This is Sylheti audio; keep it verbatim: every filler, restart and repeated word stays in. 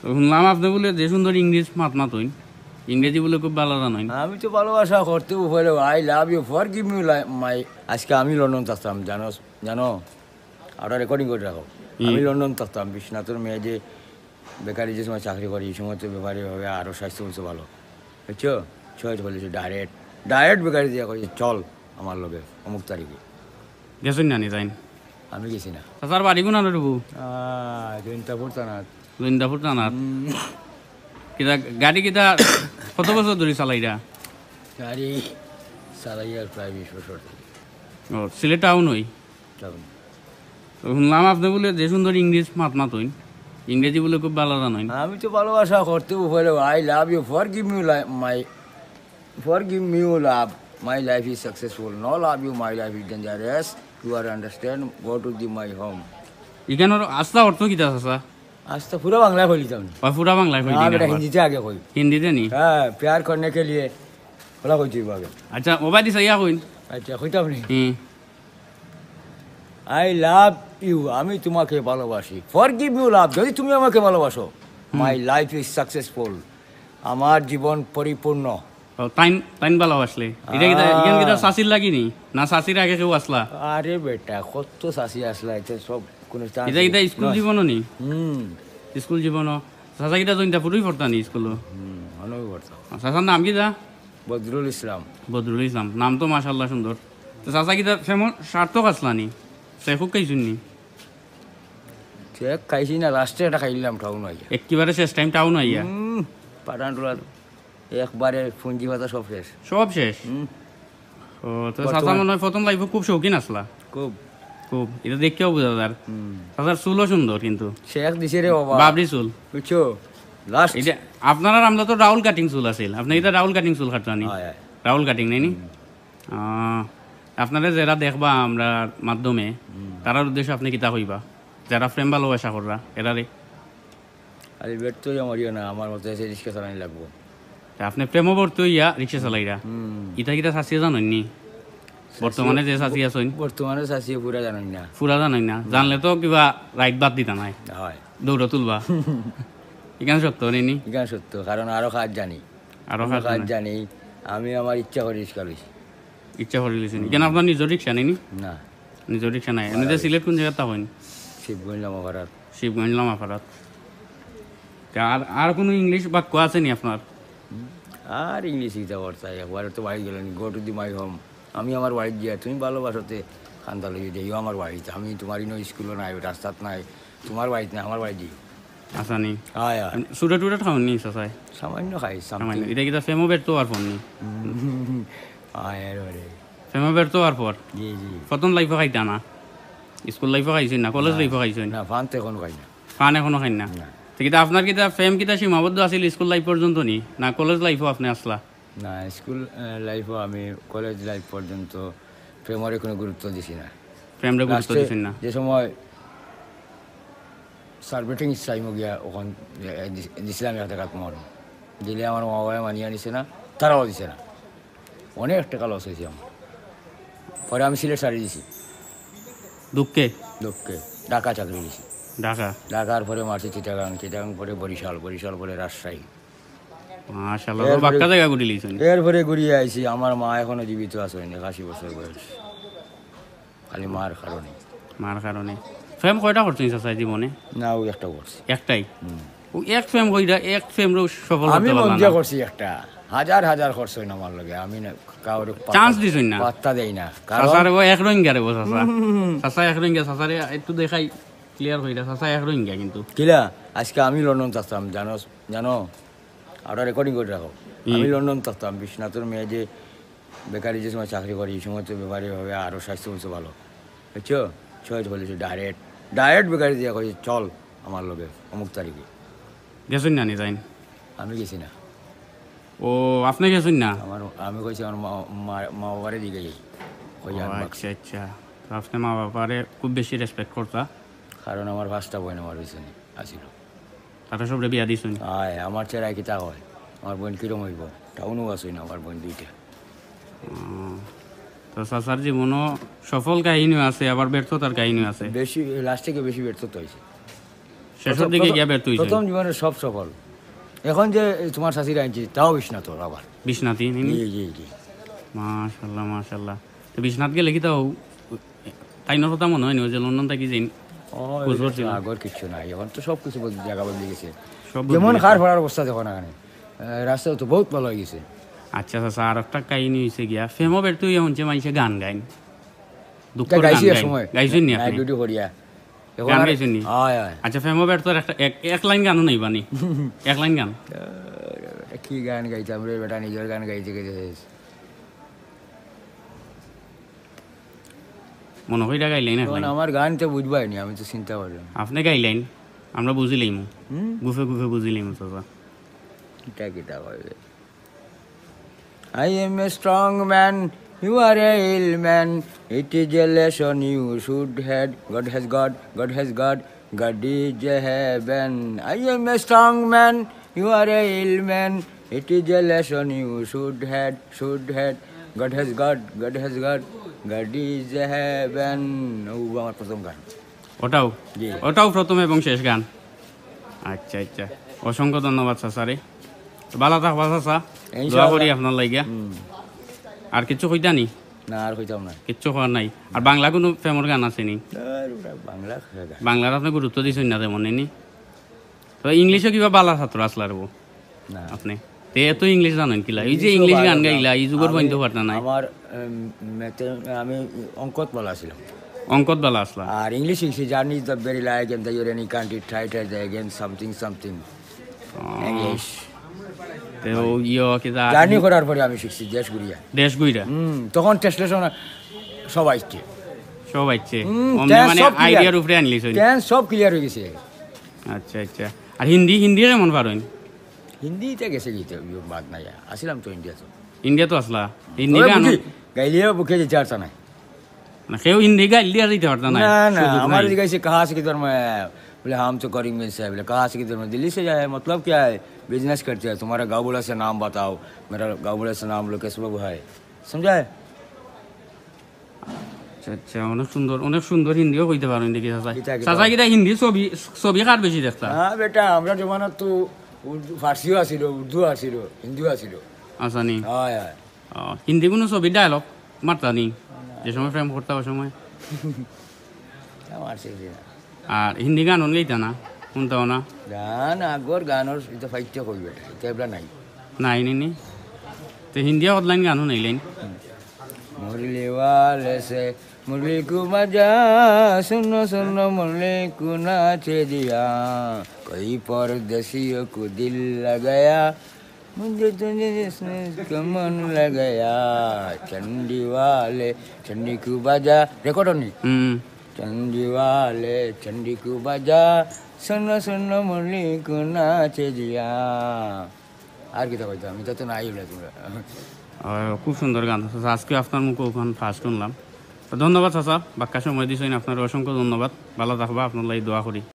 তো হুনলাম আপনে বুলে যে সুন্দর ইংলিশ মাত মাতইন, ইংরেজি বুলে খুব ভালা জানইন। আমি তো ভালোবাসা করতে উপরে, I love you, for give me my. আজকে আমি লন্ডন থাকতাম, জানো? জানো, ওটা রেকর্ডিং করে রাখো। আমি লন্ডন থাকতাম, বিশ্বনাথর মেয়ে যে বেকারি যে সময় চাকরি করি, এই সময় তো ব্যাপারে হবে আরও স্বাস্থ্য বলছে ভালো, বুঝছো? ছয় বলেছে ডাইরেক্ট, ডাইরেক্ট বেকারি দিয়ে কই, "চল আমার লগে অমুক তারিখে।" গেছইন না নি যাইন? আমি গেছি না। চাচার বাড়ি কোন আনো রবু? আহ, জৈন্তাপুর থানাত। জৈন্তাপুর থানাত। কিতা গাড়ি কিতা কত বছর ধরি চালাইরা? গাড়ি চালাইয়ার প্রায় বিশ বছর থেকে। ও, সিলেট টাউন হই। টাউন। তো হুনলাম আপনে বুলে যে সুন্দর ইংলিশ মাত মাতইন, ইংরেজি বুলে খুব ভালা জানইন। আমি তো ভালোবাসা করতে উপরে, I love you, for give me my, for give me love, my life is successful, no love you, my life is dangerous, you are understand, go to the my home. ইখানর আস্তা অর্থ কিতা চাচা? আস্তা পুরা বাংলা কইলিতাম নি। ওই পুরা বাংলায় কই না, দিন বেটা আবার। হিন্দিতে আগে কই। হিন্দিতে নি? হ্যাঁ, प्यार करने के लिए, ওলা কইছি ভাবে। আচ্ছা, ওবায়দি চাইয়া কইন। আচ্ছা, কইতাম নি। হুম। আই লাভ ইউ, আমি তোমাকে ভালোবাসি। ফর গিভ ইউ লাভ, যদি তুমি আমাকে ভালোবাসো, মাই লাইফ ইজ সাকসেসফুল, আমার জীবন পরিপূর্ণ। ও, তাইন, তাইন ভালোবাসলে। ইটা কিতা, ইখান কিতা চাচির লাগি নি? না চাচির আগে কেউ আসলা? আরে বেটা, কত চাচি আসলা, এটা সব কোনো চান্স ইটা, ইটা নেই। স্কুল না। জীবনও নি? হুম। স্কুল জীবনও। চাচা কিতা জৈন্তাপুরই পড়তা নি স্কুলও? হুম, অনেক করতাম। চাচার নাম কিতা? বদরুল ইসলাম। বদরুল ইসলাম। নাম তো মাশাআল্লাহ সুন্দর। তো চাচা কিতা প্রেমর সার্থক আসলা নি? সে খুব খাইছুন নি? চেক খাইছি না, লাস্টে একটা খাইলাম টাউন আইয়া। একেবারে শেষ টাইম টাউন আইয়া? হুম, পাঠান টোলার একবারে পুঞ্জি পাতা সব শেষ। সব শেষ? হুম। ও, তো বর্তমান- চাচা মনে হয় প্রথম লাইফও খুব শৌখিন আসলা। খুব। খুব। ইটা দেখিয়াও বুঝা যার। হুম। চাচার চুলও সুন্দর কিন্তু। চেক দিছে রে বাবা। বাবরি চুল। বুঝছো? লাস্ট। ইটা আপনারার আমলে তো রাহুল কাটিং চুল আছিল। আপনে ইটা রাহুল কাটিং চুল কাটতা নি? হয়, হয়। রাহুল কাটিং নাই নি? আহ, আপনারে যেরা দেখবা আমরার মাধ্যমে, তারার উদ্দেশ্যে আপনে কিতা কইবা? যেরা প্রেম ভালোবাসা কররা, এরারে? আরে বেট তো মরিও না, আমার মতো এসে রিক্সা চালানি লাগবো। তে আপনে প্রেমে ভর্তি হইয়া রিক্সা চালাইরা? হুম। ইটা কিতা চাচিয়ে জানইন নি? বর্তমানে যে চাচি আছইন? বর্তমানে চাচিয়ে পুরা জানেন না। পুরা জানইন না। জানলে তো কিবা রাইত বাদ দিতা নায়। হয়। দৌড় তুলবা। ইখান সত্য নি নি? ইখান সত্য, কারণ আরো কাজ জানি। আরো অন্য কাজ কাজ জানি। জানি। আমি আমার ইচ্ছা করে রিক্সা লইছি। ইচ্ছা করে লিছেন। ইখান আপনার নিজর রিক্সা নি নি? না। নিজর রিক্সা নাই। এমনিতে সিলেট কোন জাগাত থাকইন? শিবগঞ্জ লামাপাড়ার। শিবগঞ্জ লামাপাড়াত। তে আর, আর কোনো ইংলিশ বাক্য আছে নি আপনার? আর ইংলিশ ইটা করতে হয়, একবারে তো বাড়ি গেলেন, গো টু দি মাই হোম। আমি আমার বাড়িত গিয়া, তুমি ভালোবাসতে কান্দা লইয়া যাইও আমার বাড়িত। আমি তোমার ইনো স্কুলও নাই, রাস্তাত নাই, তোমার বাড়িত নাই, আমার বাড়িত যাইও। আচ্ছা নি? আয়, আয়। সুরে টুরে খাওন নি চাচায়? সামান্য খাই, সামান্য। সামান্য। ইটা কিতা প্রেমও ব্যর্থ হওয়ার পর নি? আয়, আরে, আরে। প্রেমও ব্যর্থ হওয়ার পর? জি, জি। প্রথম লাইফও খাইতা না? স্কুল লাইফও খাইছইন না, কলেজ লাইফও খাইছইন? না, ফান তো এখন খাই না। ফান এখনো খাইন না? না। তো কিতা আপনার কিতা প্রেম কিতা সীমাবদ্ধ আছিল স্কুল লাইফ পর্যন্ত নি? না কলেজ লাইফও আপনে আসলা? না, স্কুল, আহ, লাইফও আমি কলেজ লাইফ পর্যন্ত প্রেমরে কোনো গুরুত্ব দিছি না। প্রেমরে গুরুত্ব লাস্টে দিছইন না? যে সময় সার্ভেটিং চাইমু গিয়া ওখান, এ, এ, দিস-, দিছিলাম এক টাকা কমানো। দিলে আমার মা বাবায় মানিয়া নিছে না, তারাও দিছে না। অনেক টাকা লস হয়েছে আমার। পরে আমি সিলেট ছাড়ি দিছি। দুঃখে? দুঃখে। ঢাকা চাকরি দিছি। ঢাকা? ঢাকার পরে মারছি চিটাগাং, চিটাগাং পরে বরিশাল, বরিশাল পরে রাজশাহী। মাশাআল্লাহ, এরপরে- বাক্কা জায়গা ঘুরি লিছেন। এরপরে ঘুরিয়া আইছি, আমার মা এখনো জীবিত আছেন, একাশি বছর বয়স। খালি মার কারণে। মার কারণে। প্রেম কয়টা করছেন চাচা জীবনে? না, ওই একটা করছি। একটাই? হুম। ও এক প্রেম কইরা, এক প্রেমরে সফল আমি করতে মন পারলা দিয়া না। করছি একটা। হাজার হাজার করছে না আমার লগে। আমি না কাউরে পাত্তা- চান্স দিছইন না? পাত্তা দেই না। কারণ চাচার ও এক রোহিঙ্গা রে বো চাচা। হুম, হুম, হুম। চাচা এক রোহিঙ্গা, চাচারে একটু দেখাই ক্লিয়ার কইরা, চাচা এক রোহিঙ্গা কিন্তু। কিলা, আজকে আমি লন্ডন থাকতাম, জানো, জানো? ওটা রেকর্ডিং করে রাখো। হুম। আমি লন্ডন থাকতাম, বিশ্বনাথর মেয়ে যে বেকারি যে সময় চাকরি করি, এই সময় তো ব্যাপারে হবে আরও স্বাস্থ্য বলছে ভালো। বুঝছো? ছয় বলেছে ডাইরেক্ট, ডাইরেক্ট বেকারি দিয়ে কইছে, "চল আমার লগে অমুক তারিখে।" গেছইন না নি যাইন? আমি গেছি না। ও, আপনে গেছইন না? আমার, আমি কইছি আমার মা, মা, মা বাবারে দিয়ে গেছি। কই ও, আনবা? আচ্ছা, আচ্ছা। তো আপনে মা বাবারে খুব বেশি রেসপেক্ট করতা? কারণ আমার পাঁচটা বোন আমার পিছনে আছিল। তারা সবরে বিয়া দিছইন? আয়, আমার চেরাই কিতা হয়? আমার বোন কিরম হইব? টাউনও আছে না আমার বোন দুইটা। হুম। তো চাচার জীবনও সফল কাহিনীও আছে, আবার ব্যর্থতার কাহিনীও আছে। বেশি, লাস্টে গিয়ে বেশি ব্যর্থতা হয়েছে। শেষর দিকে গিয়া ব্যর্থ হইছে। প্রথম জীবনে সব সফল। এখন যে তোমার চাচিরে আনছি, তাও বিশ্বনাথর আবার। বিশ্বনাথই নি? জি, জি, জি। মাশাআল্লাহ, মাশাআল্লাহ। তো বিশ্বনাথ গেলে কিতা তাইনর কথা মনো অয়নি, ওই যে লন্ডন থাকি যেইন ও, খোঁজ করছিল? আগর কিচ্ছু নাই, এখন তো সব কিছু বদলি, জায়গা বদলি গেছে। সব বদলি যেমন গেছে। খার ফাড়ার অবস্থা দেখো না কেনে, আহ, রাস্তা তো বহুত ভালা অই গেছে। আচ্ছা, আচ্ছা, আর একটা কাহিনী হইছে গিয়া, ফেমো বের তুই এখন যে মাইনষে গান গাইন, দুঃখর গান গাইছি এক গাইন। সময়। গাইছইন নি আপনি? নাইট ডিউটি করিয়া। এখন গান আর গাইছইন নি? হয়, হয়। আচ্ছা, ফেমো বের তো একটা, এক, এক লাইন গানও নাই বানি। এক লাইন গান। আহ, কি গান গাইতাম রে বেটা, নিজর গান গাইতে গাইতে শেষ। মনো কইরা গাইলাইন এখন। আমার গান তো বুঝবায় নি, আমি তো চিন্তা করলাম। আপনি গাইলাইন, আমরা বুঝিলাইমু। হুম? গুফে গুফে বুঝিলাইমু, চাচা। কিতা কিতা কইবে? I am a strong man, you are a ill man. It is a lesson you should had. God has God, God has God, God is a heaven. I am a strong man, you are a ill man. It is a lesson you should had, should had. God has God, God has God, God is a heaven. ও আমার প্রথম গান। ওটাও? জি। ওটাও প্রথম এবং শেষ গান। আচ্ছা, আচ্ছা। অসংখ্য ধন্যবাদ চাচারে। তো ভালা থাকবা চাচা। ইনশাআল্লাহ। দোয়া করি আপনার লাগিয়া। হুম। আর কিছু কইতা নি? না, আর কইতাম না। কিচ্ছু কওয়ার নাই। আর বাংলা কোনো প্রেমর গান আছে নি? আর ওরা বাংলা গান। বাংলার আপনি গুরুত্ব দিছইন না তেমন, নি? তো ইংলিশে কিবা ভালা ছাত্র আসলা রে বউ? না। আপনি? তে এত ইংলিশ জানেন কিলা? এই যে ইংলিশও ইংলিশ গান ভালো না। গাইলা, এই যুগর আমি, পর্যন্ত পারতা নাই। আমার, উম, ম্যাথে-, আমি অঙ্কত ভালা ছিলাম। অঙ্কত ভালা আসলা? আর ইংলিশ শিখছি, journey is the very light and the journey can't it try, try the again something, something. ও। ইংলিশ। তে ও ইয়ে কিতা জার্নি করার পরে আমি শিখছি দেশ ঘুরিয়া। দেশ ঘুরিয়া? হুম, তখন ট্রান্সলেশন সব আইছে। সব আইছে? হুম, অমনি tense মানে সব clear। আইডিয়ার উপরে আনলিছইন? Tense সব clear অই গেছে। আচ্ছা, আচ্ছা। আর হিন্দি, হিন্দি কেমন পারইন? হিন্দি ইতা গেছে কি, ইতা বাদ নাই। আসিলাম তো ইন্ডিয়া তো। ইন্ডিয়া তো আসলা? হিন্দি তবে গান বুঝি, গাইলেও বুকে দিতে পারতা নাই। না, কেউ হিন্দি গাইল দিয়া দিতে পারতা নাই, না, না, সুযোগ আমার নাই। জিজ্ঞাসা, "কাহা সে কিধর মে?" বলে, "হাম তো করিম মিল সে।" বলে, "কাহা সে কিধর মে?" "দিল্লি সে যায়।" "মতলব কিয়া হ্যায়?" "বিজনেস করতে হ্যায়।" "তুমারা গাঁও বুলা সে নাম বাতাও।" "মেরা গাঁও বুলা সে নাম লোকেশ বাবু হ্যায়।" সমঝা হ্যায়? আচ্ছা, আচ্ছা, অনেক সুন্দর, অনেক সুন্দর হিন্দিও কইতে পারইন দেখি চাচায়। কিতা, কিতা? চাচায় কিতা হিন্দি ছবি, ছবি কার বেশি দেখতা? না বেটা, আমরা জমানাত তো উর্দু, ফার্সিও আছিল, উর্দু আছিল, হিন্দিও আছিল। আচ্ছা নি? হয়, হয়। ও, হিন্দি কোনো ছবির ডায়লগ মারতা নি? যে সময় প্রেম করতা, ওই সময়? তা মারছি না। আর হিন্দি গান অন গাইতা না? শুনতাও না? গান, আগর গানর, ইতা ফাইটে কই বেটা, ইতা এবলা নাই। নাই নি নি? তে হিন্দি কত লাইন গান হুনাইলাইন। मुरली वाले से मुरली को बजा, सुनो सुनो मुरली को नाचे दिया, कोई परदेसियों को दिल लगाया, मुझे तुझे जिसने कमन लगाया, चंडी वाले चंडी को बजा, রেকর্ড নি? হুম। चंडी वाले चंडी को बजा, सुनो सुनो मुरली को नाचे दिया। আর কিতা কইতাম, ইতা তো নাই বলে তোমরা। আহ, খুব সুন্দর গান। আচ্ছা, আজকে আপনার মুখে ওখান ফার্স্ট শুনলাম। তো ধন্যবাদ চাচা, বাক্কা সময় দিছইন, আপনার অসংখ্য ধন্যবাদ। ভালা থাকবা, আপনার লাগি দোয়া করি।